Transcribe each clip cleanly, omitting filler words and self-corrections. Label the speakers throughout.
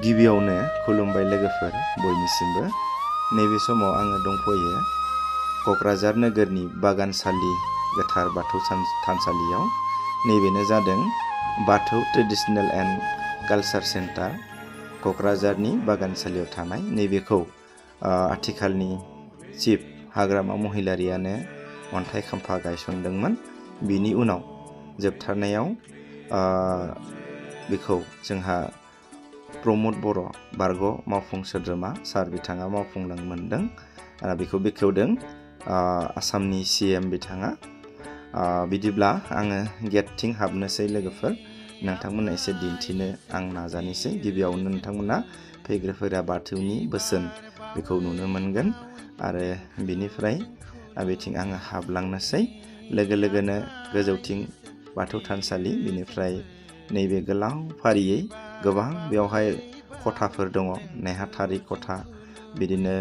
Speaker 1: गिबियावनो खुलुमबाय लोगोफोर बयनिसिमबो नैबे समाव आङो दंफैयो क'क्राझार नोगोरनि बागानसालि गोथार बाथौ थानसालियाव नैबेनो जादों बाथौ ट्रेडिशनेल एन्ड कालचार सेन्टार क'क्राझारनि बागानसालियाव थानाय नैबेखौ आथिखालनि चिफ हाग्रामा महिलारियानो अन्थाइ खाम्फा गायसनदोंमोन। बिनि उनाव जोबथारनायाव बेखौ जोंहा प्रमद बर' बारग' मावफुं सोद्रोमा सार बिथाङा मावफुंलांनो मोनदों। बेखौ बेखेवदों आसामनि CM बिथाङा। बिदिब्ला आङो गेटथिं हाबनोसै लोगोफोर, नोंथांमोननो एसे दिन्थिनो आं नाजानोसै। गिबियावनो नोंथांमोना फैग्राफोरा बाथौनि बोसोन बेखौ नुनो मोनगोन आरो बिनिफ्राय बेथिं आङो हाबलांनोसै। लोगो लोगोनो गोजौथिं बाथौ थानसालि, बिनिफ्राय नैबे गोलाव फारियै गोबां बेवहाय खथाफोर दङ। नेहाथारि खथा, बिदिनो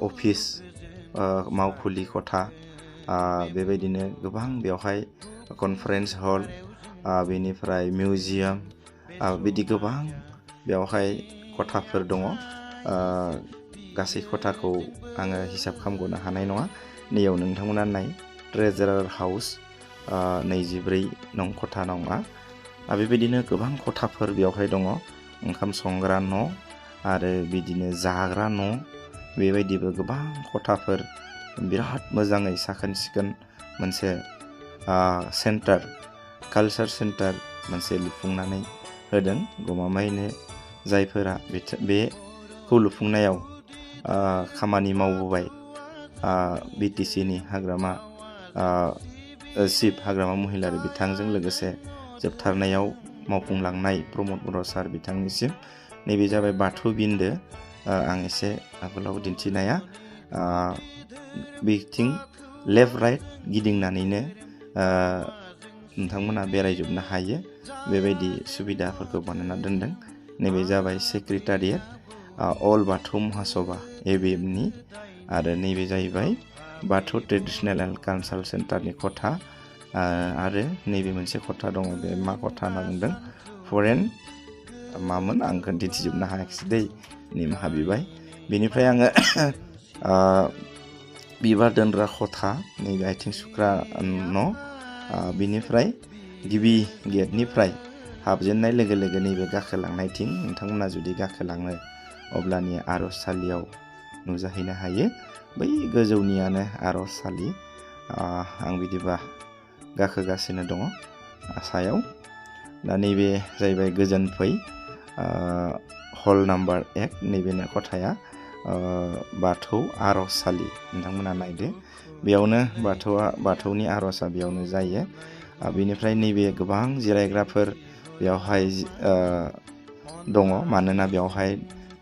Speaker 1: अफिस मावखुलि खथा, बेबायदिनो गोबां बेवहाय कनफारेन्स हल, बेनिफ्राय मिउजियाम, बिदि गोबां बेवहाय खथाफोर दङ। गासै खथाखौ आङो हिसाब खालामग'नो हानाय नङा। नैयाव नोंथांमोना नाय, ट्रेजारार हाउस 24 नं खथा नङा। बेबायदिनो गोबां खथाफोर बेवहाय दङ। ओंखाम संग्रा न' आरो बिदिनो जाग्रा न', बेबायदिबो गोबां खथाफोर बिराद मोजाङै साखोन सिखोन मोनसे सेन्टार, कालचार सेन्टार मोनसे लुफुंनानै होदों। गमामायैनो जायफोरा बेखौ लुफुंनायाव खामानि मावबोबाय, BTCनि हाग्रामा चिफ हाग्रामा महिलारि बिथांजों लोगोसे जोबथारनायाव मावफुंलांनाय प्रमद बर' सार बिथांनिसिम नैबे जाबाय बाथौ बिन्दो। आं एसे आगोलाव दिन्थिनाया बिथिं लेफ्ट राइट गिदिंनानैनो नोंथांमोना बेरायजोबनो हायो, बेबायदि सुबिदाफोरखौ बानायना दोनदों। नैबे जाबाय सेक्रेटारियेट अल बाथौ महासभा ABFनि, आरो नैबे जाहैबाय बाथौ ट्रेडिशनेल एन्ड कालचार सेन्टारनि खथा। आरो नैबे मोनसे खथा दङ, बे मा खथा होनना बुंदों, फरेन मामोन आं दिन्थिजोबनो हायाखिसै दै, निमाहा बिबाय। बेनिफ्राय आङो बिबार दोनग्रा खथा, नैबे आथिं सुग्रा न'। बिनिफ्राय गिबि गेटनिफ्राय हाबजेननाय लोगो लोगो नैबे गाखोलांनायथिं नोंथांमोना जुदि गाखोलाङो अब्लानिया आर'जसालियाव नुजाहैनो हायो। बै गोजौनियानो आर'जसालि। आं बिदिबा गाखोगासिनो दङ सायाव। दा नैबे जाहैबाय गोजोन फै हल नाम्बार 1, नैबेनो खथाया बाथौ आर'जसालि। नोंथांमोना नायदो, बेयावनो बाथौनि आर'जआ बेयावनो जायो। बेनिफ्राय नैबे गोबां जिरायग्राफोर बेवहाय दङ, मानोना बेवहाय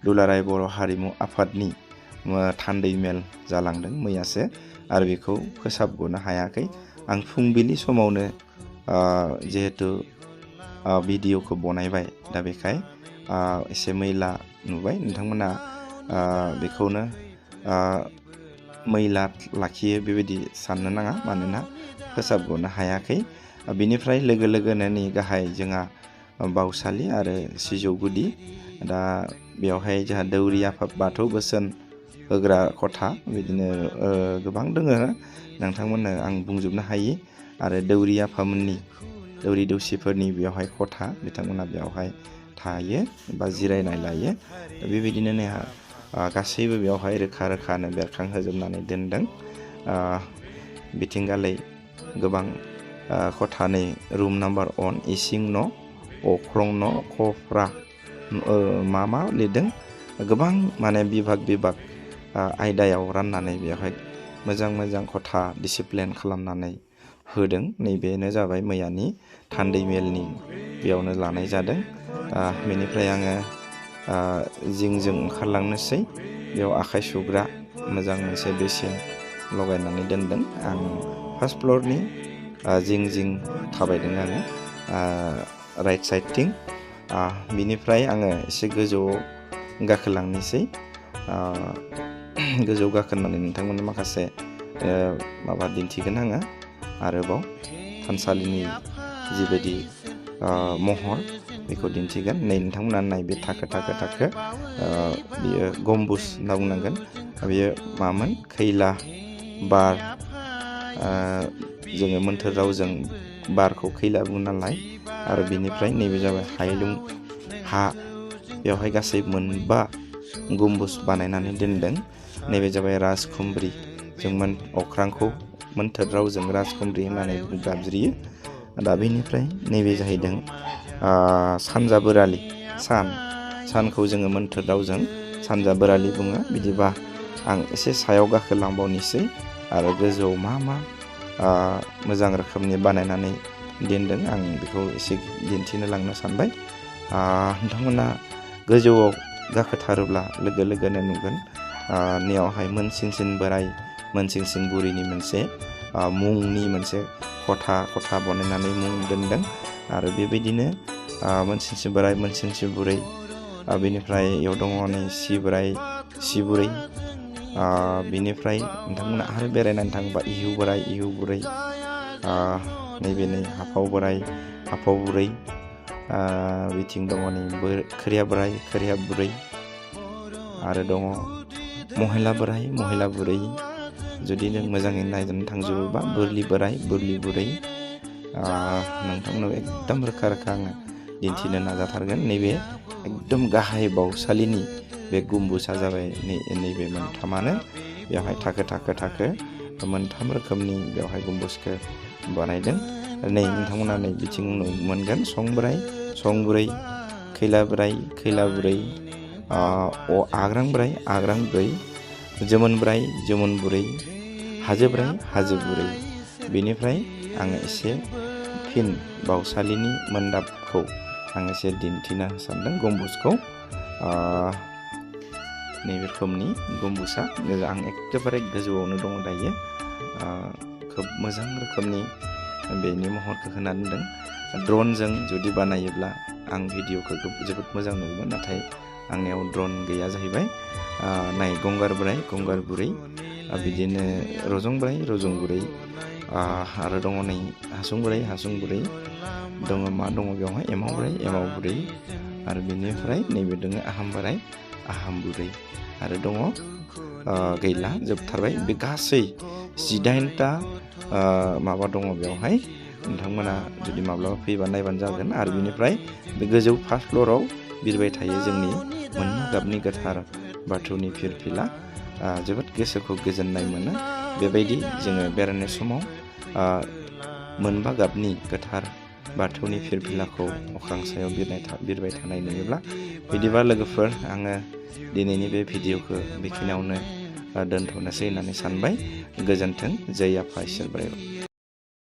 Speaker 1: दुलाराय बर' हारिमु आफादनि थान्दै मेल जालांदों मैयासो, आरो बेखौ फोसाबग'नो हायाखै। आं फुंबिलि समावनो जिहेथु भिडिअखौ बनायबाय, दा बेखाय एसे मैला नुबाय। नोंथांमोना बेखौनो मैला लाखियो बेबायदि साननो नाङा, मानोना फोसाबग'नो हायाखै। बिनिफ्राय लोगो लोगोनो नै गाहाय जोंहा बावसालि आरो सिजौ गुदि। दा बेवहाय जोंहा दौरि आफाद बाथौ बोसोन होग्रा खथा, बिदिनो गोबां दोङो, नोंथांमोननो आं बुंजोबनो हायि। आरो दौरि आफामोननि, दौरि दौसिफोरनि बेवहाय खथा, बिथांमोना बेवहाय थायो बा जिरायनाय लायो। बेबायदिनो गासैबो बेवहाय रोखा रोखानो बेरखांहोजोबनानै दोनदों। बिथिंगालै गोबां खथानै रुम नाम्बार 1 इसिं न', अख्रं न', खफ्रा मा लिरदों, गोबां माने बिभाग आयदायाव राननानै बेवहाय मोजां मोजां खथा डिसिप्लिन खालामनानै होदों। नैबेनो जाबाय मैयानि थान्दै मेलनि बेयावनो लानाय जादों। बेनिफ्राय आङो जिंजों ओंखारलांनोसै। बेयाव आखाइ सुग्रा मोजां मोनसे बेसिन लगायनानै दोनदों। आं फार्स्ट फ्लरनि जिं थाबायदों आङो राइट साइडथिं। बिनिफ्राय आङो एसे गोजौआव गाखोलांनोसै। गोजौ गाखोनानै नोंथांमोननो माखासे माबा दिन्थिगोन आङो। आरोबाव थानसालिनि जिबायदि महर, बेखौ दिन्थिगोन। नै नोंथांमोना नाय बे थाखो थाखो थाखो बियो गम्बुज होनना बुंनांगोन। बियो मामोन खैला बार, जोङो मोन्थोर रावजों बारखौ खैला बुङो नालाय। आरो बिनिफ्राय नैबे जाबाय हायलुं हा, बेवहाय गासै 9 गम्बुज बानायनानै दोनदों। नैबे जाबाय राजखुमब्रि, जों अख्रांखौ मोन्थोर रावजों राजखुमब्रि होननानै गाबज्रियो। दा बेनिफ्राय नैबे जाहैदों सानजा बोरालि, सानखौ जोङो मोन्थोर रावजों सानजा बोरालि बुङो। बिदिबा आं एसे सायाव गाखोलांबावनोसै आरो गोजौआव मा मा मोजां रोखोमनि बानायनानै दोनदों आं बेखौ एसे दिन्थिनो लांनो सानबाय। नोंथांमोना गोजौआव गाखोथारोब्ला लोगो लोगोनो नुगोन नेयावहाय मोनसिंसिं बोराय मोनसिंसिं बुरैनि मोनसे मुंनि मोनसे खथा बनायनानै मुं दोनदों। आरो बेबायदिनो मोनसिंसिं बोराय मोनसिंसिं बुरै, बेनिफ्राय इयाव दङ नै सि बुरै, बिनिफ्राय नोंथांमोना आरो बेरायनानै थाङोबा इहु बोराय इहु बुरै, नैबे नै हाफाव बोराय हाफाव बुरै, बिथिं दङ नै खोरिया बोराय खोरिया बुरै, आरो दङ महिला बोराय महिला बुरै। जुदि नों मोजाङै नायनानै थांजोबोबा बोरलि बोराय बोरलि बुरै। नोंथांमोनाव एकदम रोखा रोखा आङो दिन्थिनो नाजाथारगोन। नैबे एकदम गाहाय बावसालिनि बे गम्बुजआ जाबाय नैबे मोनथामानो। बेवहाय थाखो थाखो थाखो 3 रोखोमनि बेवहाय गम्बुजखौ बानायदों। नै नोंथांमोना नै बिथिं मोनगोन सं बोराय सं बुरै, खैला बोराय खैला बुरै, आग्रां बोराय आग्रां बुरै, जोमोन बोराय जोमोन बुरै, हाजो बोराय हाजो बुरै। बेनिफ्राय आङो एसे फिन बावसालिनि मोन्दाबखौ आं एसे दिन्थिनो सानदों गम्बुजखौ। नैबे रोखोमनि गम्बुजआ आं एखेबारे गोजौआवनो दङ दायो। खोब मोजां रोखोमनि बेनि महरखौ होना दोनदों। ड्रनजों जुदि बानायोब्ला आं भिडिअखौ जोबोद मोजां नुगोन, नाथाय आंनियाव ड्रन गैया जाहैबाय। नाय गंगार बोराय गंगार बुरै, बिदिनो रजं बोराय रजं बुरै, आरो दङ नै हासुं बोराय हासुं बुरै दङ। मा दङ बेवहाय एमाव बोराय एमाव बुरै, आरो बेनिफ्राय नैबे दङ आहाम बोराय आहाम बुरै, आरो दङ गैला जोबथारबाय। बे गासै 18टा माबा दङ बेवहाय। नोंथांमोना जुदि माब्लाबा फैबा नायबानो जागोन। आरो बेनिफ्राय बे गोजौ फार्स्ट फ्ल'राव बिरबाय थायो जोंनि 9 गाबनि गोथार बाथौनि फिरफिला। जोबोद गोसोखौ गोजोननाय मोनो। बेबायदि जोङो बेरायनाय समाव 9 गाबनि गोथार बाथौनि फिरफिलाखौ अख्रां सायाव बिरबाय थानाय नुयोब्ला। बिदिबा लोगोफोर, आङो दिनैनि बे भिडिअखौ बेखिनियावनो दोनथ'नोसै होननानै सानबाय। गोजोन्थों। जै आफा इसोर बोराइ बाथौ।